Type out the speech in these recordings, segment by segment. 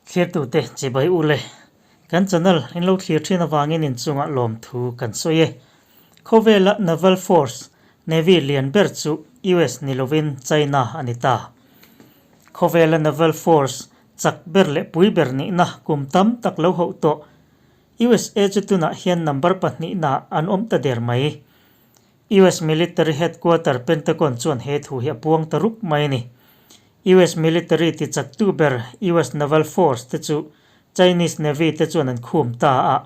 Thlirtute chibai u le. Kan channel in lo thlir thin avangin inchungah lawmthu kan sawi e. Khawvela Naval Force, Navy, lian ber chu US ni lovin China a ni ta. Khawvela Naval Force chak ber leh pui ber nihna kum tam tak lo hauh tawh USA chu tunah hian number pahnihnaah an awm ta der mai. US Military Headquarter Pentagon chuan he thu hi a puang ta rup mai a ni. US Military tichaktu ber US Naval Force te chu Chinese Navy te chuan an khum ta a.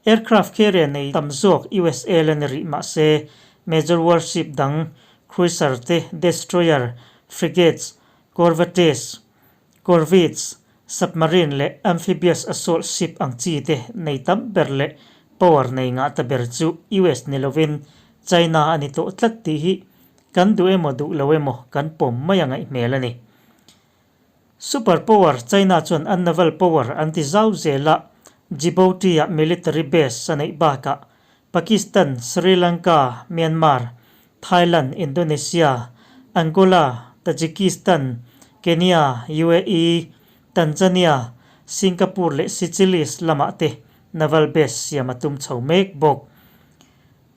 Aircraft carrier nei tam zawk USA la ni rih mah se major warship dang cruiser te, destroyer, frigates, corvettes, corvettes, submarine leh amphibious assault ship ang chi te nei tam ber leh power nei ngah ta ber chu US ni lovin China a ni tawh tlat tih hi kan duh emaw duh lo emaw kan pawm mai a ngaih hmel a ni. Super power China chuan an naval power an ti zau zel a, Djibouti-ah military base a neih bakah Pakistan, Sri Lanka, Myanmar, Thailand, Indonesia, Angola, Tajikistan, Kenya, UAE, Tanzania, Singapore leh Seychelles lamah te naval base siam a tum chho mek bawk.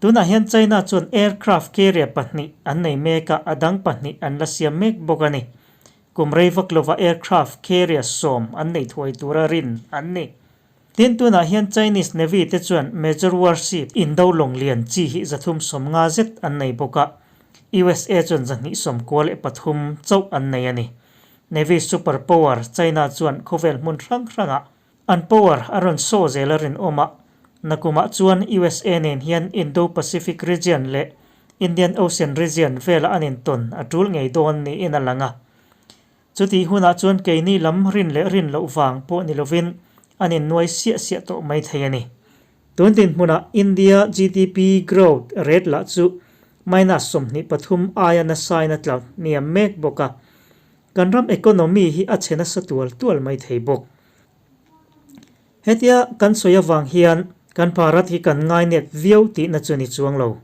Tunah hian China chuan aircraft carrier pahnih an nei mek a, a dang pahnih an la siam mek bawk a ni. Kum rei vak lova aircraft carrier sawm an nei thuai tura rin an ni. Tin, tunah hian Chinese Navy te chuan major warship indo lawng lian chi hi 350 zet an nei bawk a, USA chuan 293 chauh an nei a ni. Navy super power China chuan khawvel hmun hrang hrangah an power a rawn saw zel a rinawm a, nakumah chuan USA nen hian Indo-Pacific region leh Indian Ocean region velah an intawn a tul ngei dawn niin a lang a. Chutih hunah chuan keini lam rin leh rin loh vang pawh ni lovin an innuai siah siah tawh mai thei a ni. Tun dinhmunah India GDP growth rate lah chu minus 23 aia nasain a tla hniam mek bawk a, kan ram economy hi a chhe nasa tual tual mai thei bawk. Hetia kan sawi avang hian kan Bharat hi kan ngainet viau tihna chu ni chuang lo.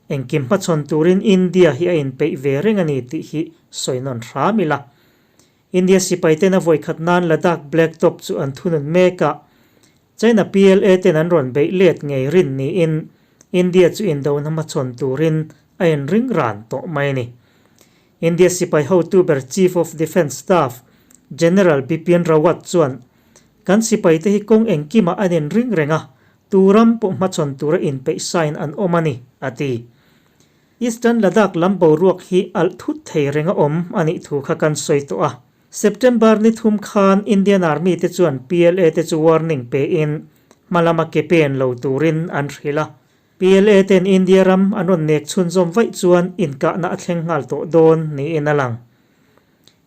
Engkim hmachhawn turin India hi a inpeih ve reng a ni tih hi sawi nawn hram ila. India sipai ten a vawikhat nan Ladakh Black Top chu an thunun mek a, China PLA ten an rawn beih let ngei rin niin India chu indona hmachhawn turin a inring ran tawh mai a ni. India sipai hotu ber Chief of Defence Staff General Bipin Rawat chuan kan sipaite hi kawng engkimah an inring reng a, tu ram pawh hmachhawn tura inpeih sain an awm a ni, a ti. Eastern Ladakh lam boruak hi alh thut thei reng a awm a nih thu kha kan sawi tawh a. September ni thum khan Indian Army te chuan PLA te chu warning pein hma lama ke pen lo turin an hrilh a. PLA ten India ram an rawn nek chhunzawm vaih chuan inkahna a thleng nghal tawh dawn niin a lang.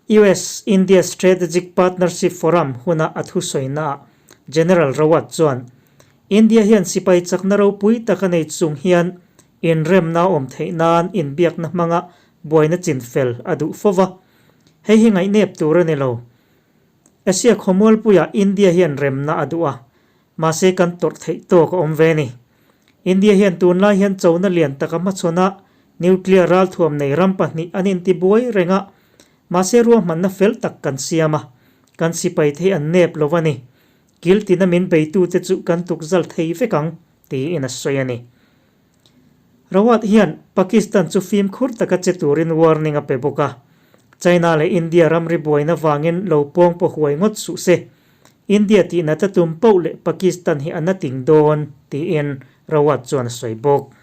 US India Strategic Partnership Forum huna a thusawinaah General Rawat chuan, India hian sipai chakna ropui tak a nei chung hian inremna a awm theih nan inbiakna hmanga buaina chinfel a duh fo va, hei hi ngaihnep tur a ni lo. Asia khawmualpuiah India hian remna a duh a, mahse kan tawrh theih tawk a awm ve a ni. India hian tunlai hian chona lian tak a hmachhawn a, nuclear ralthuam nei ram pahnih an intibuai reng a, mahse ruahmanna fel tak kan siam a, kan sipai thei an nep lo a ni. Kil tina min beitute chu kan tukzal thei vek ang, tiin a sawi a ni. Rawat hian Pakistan chu fimkhur taka che turin warning a pe bawk a, China leh India ramri buaina vangin lo pawng pawh huai ngawt suh se, India tihna ta tum poh leh Pakistan hi a na ting dawn, tiin Rawat chuan a sawi bawk.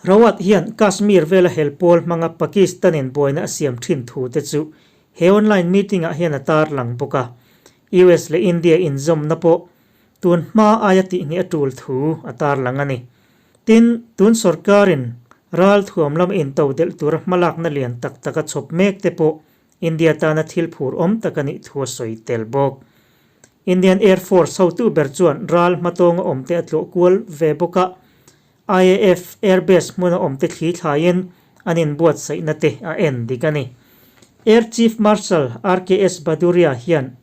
Rawat hian Kashmir vela hel pawl hmanga Pakistan-in buaina a siam thin thu te chu he online meeting-ah hian a tarlang bawk a, US leh India inzawmna pawh tun hma aia tihngeh a tul thu a tarlang a ni. Tin, tun sorkarin ral thuam lam into delh tura hmalakna lian tak tak a chhawp mek te pawh India tana thil phur awm tak a nih thu a sawi tel bawk. Indian Air Force hotu ber chuan ral hmatawnga awmte a tlawh kual ve bawk a, IAF Airbase hmuna awmte thli thlaiin an inbuatsaihna te a en dik a ni. Air Chief Marshal RKS Bhadauria hian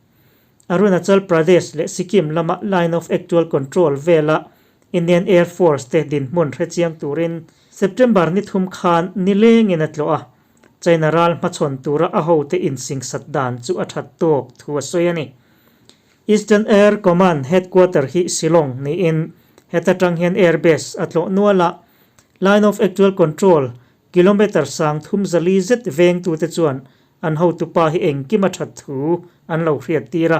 Arunachal Pradesh leh Sikkim lama Line of Actual Control vela Indian Air Force te dinhmun hrechiang turin September ni thum khan nilengin a tlawh a, China ral hmachhawn tura a hote insingsat dan chu a that tawk thu a sawi a ni. Eastern Air Command headquarter hi Shillong niin heta tang hian air base a tlawh nual a, Line of Actual Control kilometre 3400 zet vengtute chuan an hotupa hi engkim a that thu an lo hriat tir a,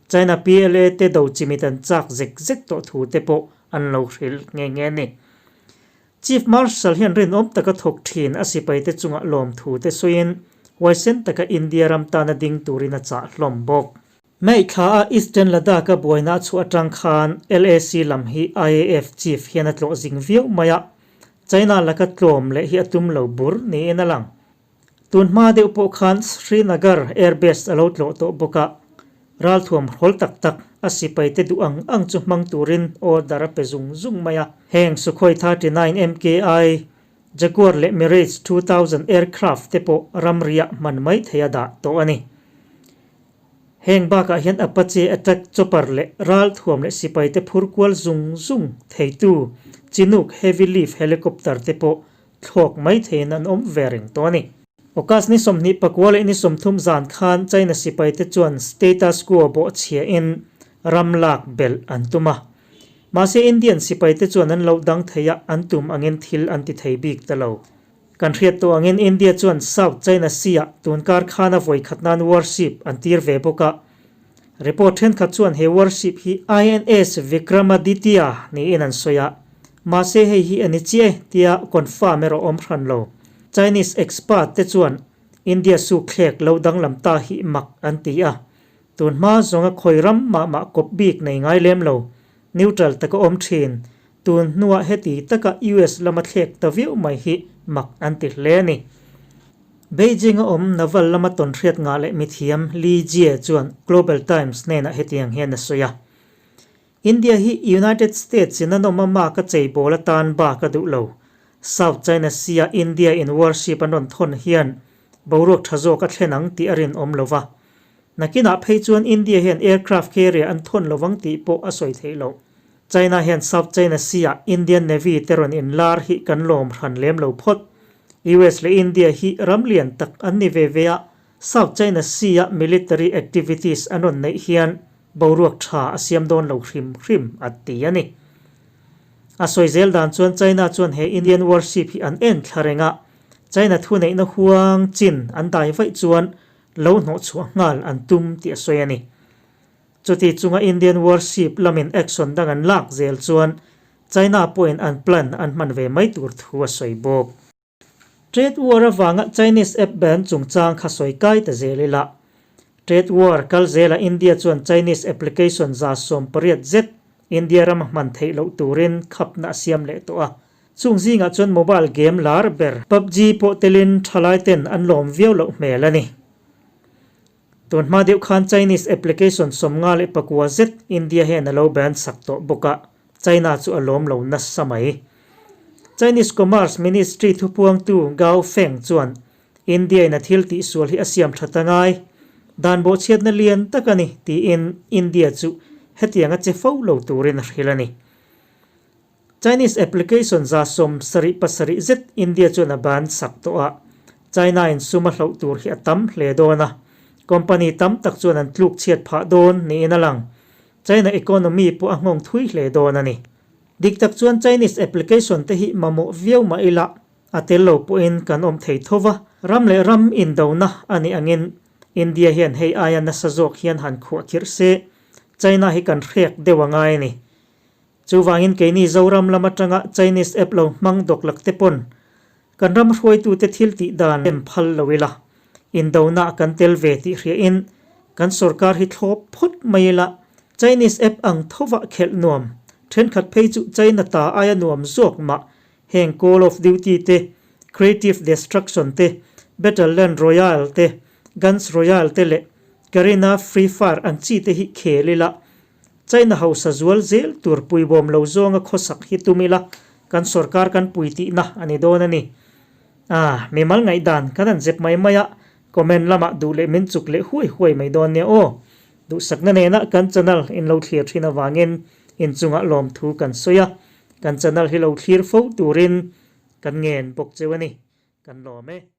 China PLA te do chimit an chak zek zek tawh thu te pawh an lo hrilh nghe nghe a ni. Chief Marshal hian rinawm taka thawk thin a sipaite chungah lawmthu te sawiin huaisen taka India ram tana ding turin a chah hlawm bawk. May thla a Eastern Ladakh a buaina a chhuah atang khan LAC lam hi IAF Chief hian a tlawh zing viau mai a, China laka tlawm leh hi a tum lo bur niin a lang. Tun hma deuh pawh khan Srinagar Airbase a lo tlawh tawh bawk a, ralthuam hrawl tak tak a sipaite duh ang ang chu hmang turin order a pe zung zung mai a. Heng Sukhoi 39 MKI, Jaguar leh Mirage 2000 aircraft te pawh ramriah hman mai thei a dah tawh a ni. Heng bakah hian Apache attack chopper leh ralthuam leh sipaite phur kual zung zung theitu Chinook heavy lift helicopter te pawh thlawk mai theiin an awm ve reng tawh a ni. August ni 29 leh ni 30 zan khan China sipaite chuan status quo bawhchhiahin ram lak belh an tum a. Mahse Indian sipaite chuan an lo dang thei a, an tum angin thil an ti thei bik ta lo. Kan hriat tawh angin India chuan South China Sea-ah tun kar khana vawi khat nan warship an tir ve bawk a. Report thenkhat chuan he warship hi INS Vikramaditya niin an sawi a, mahse hei hi a ni chiah e tia confirm erawh awm hran lo. Chinese expert te chuan India sukthlek lo danglam ta hi mak an ti a, tun hma zawnga khawi ram mah mah kawp bik nei ngai lem lo, neutral taka awm thin Tun hnuah heti taka US lama thlek ta viau mai hi mak an ti hle a ni. Beijing-a awm naval lama tawnhriat ngah leh mithiam Li Jie chuan Global Times hnenah hetiang hian a sawi a, India hi United States-in a nawm a mak a cheibawl atan bak a duh lo. South China Sea-a India-in warship an rawn thawn hian boruak tha zawk a thlen ang tih a rinawm lo va. Nakinah phei chuan India hian aircraft carrier an thawn lovang tih pawh a sawi theih loh. China hian South China Sea-ah Indian Navy te rawn inlar hi kan lawm hran lem lo phawt. US leh India hi ram lian tak an ni ve ve a, South China Sea-a military activities an rawn neih hian boruak tha a siam dawn lo hrim hrim a ti a ni. A sawi zel dan chuan China chuan he Indian warship hi an en thla reng a, China thuneihna huang chin an dai vaih chuan lo hnawhchhuah nghal an tum tih a sawi a ni. Chuti chunga Indian warship lamin action dang an lak zel chuan China pawhin an plan an hman ve mai tur thu a sawi bawk. Trade war avanga Chinese app ban chungchang kha sawi kai ta zel ila. Trade war kal zela India chuan Chinese application 180 zet India rama hman theih loh turin khapna a siam leh tawh a. Chung zingah chuan mobile game lar ber PUBG pawh telin thalai ten an lawm viau loh hmel a ni. Tun hma deuh khan Chinese application 59 zet India hian a lo ban sak tawh bawk a, China chu a lawm lo nasa mai. Chinese Commerce Ministry thupuangtu Gao Feng chuan India in a thil tihsual hi a siam tha ta ngai, dan bawhchhiatna lian tak a ni tiin India chu hetiang a che fo lo turin a hrilh a ni. Chinese application 77 zet India chuan a ban sak tawh a, China in sum a hloh tur hi a tam hle dawn a, company tam tak chuan an tluk chhiat phah dawn niin a lang. China economy pawh a nghawng thui hle dawn a ni. Dik tak chuan Chinese application te hi mamawh viau mah ila a tel lo pawhin kan awm thei tho va, ram leh ram indona a nih angin India hian hei aia nasa zawk hian han khuah khirh se, China hi kan hrek deuh a ngai a ni. Chuvangin keini Zoram lam atanga Chinese app lo hmang dawk lak te pawn kan ram hruaitute thil tih dan em phal lo ila, indona kan tel ve tih hriahin kan sorkar hi thlawp phawt mai ila, Chinese app ang thovah khelh nuam, thenkhat phei chu China ta aia nuam zawk mah heng Call of Duty te, Creative Destruction te, Battle Land Royale te, Guns Royale te leh Garena Free Fire ang chi te hi khel ila, China hausa zual zel tur puibawm lo zawnga khawsak hi tum ila, kan sorkar kan pui tihna a ni dawn a ni. Ah, mimal ngaihdan kan han zep mai mai a, comment lamah duh leh min chuk leh huai huai mai dawn nia aw. Duhsakna nena kan channel in lo thlir thin avangin inchungah lawmthu kan sawi a, kan channel hi lo thlir fo turin kan ngen bawk cheu a ni. Kan lawm e.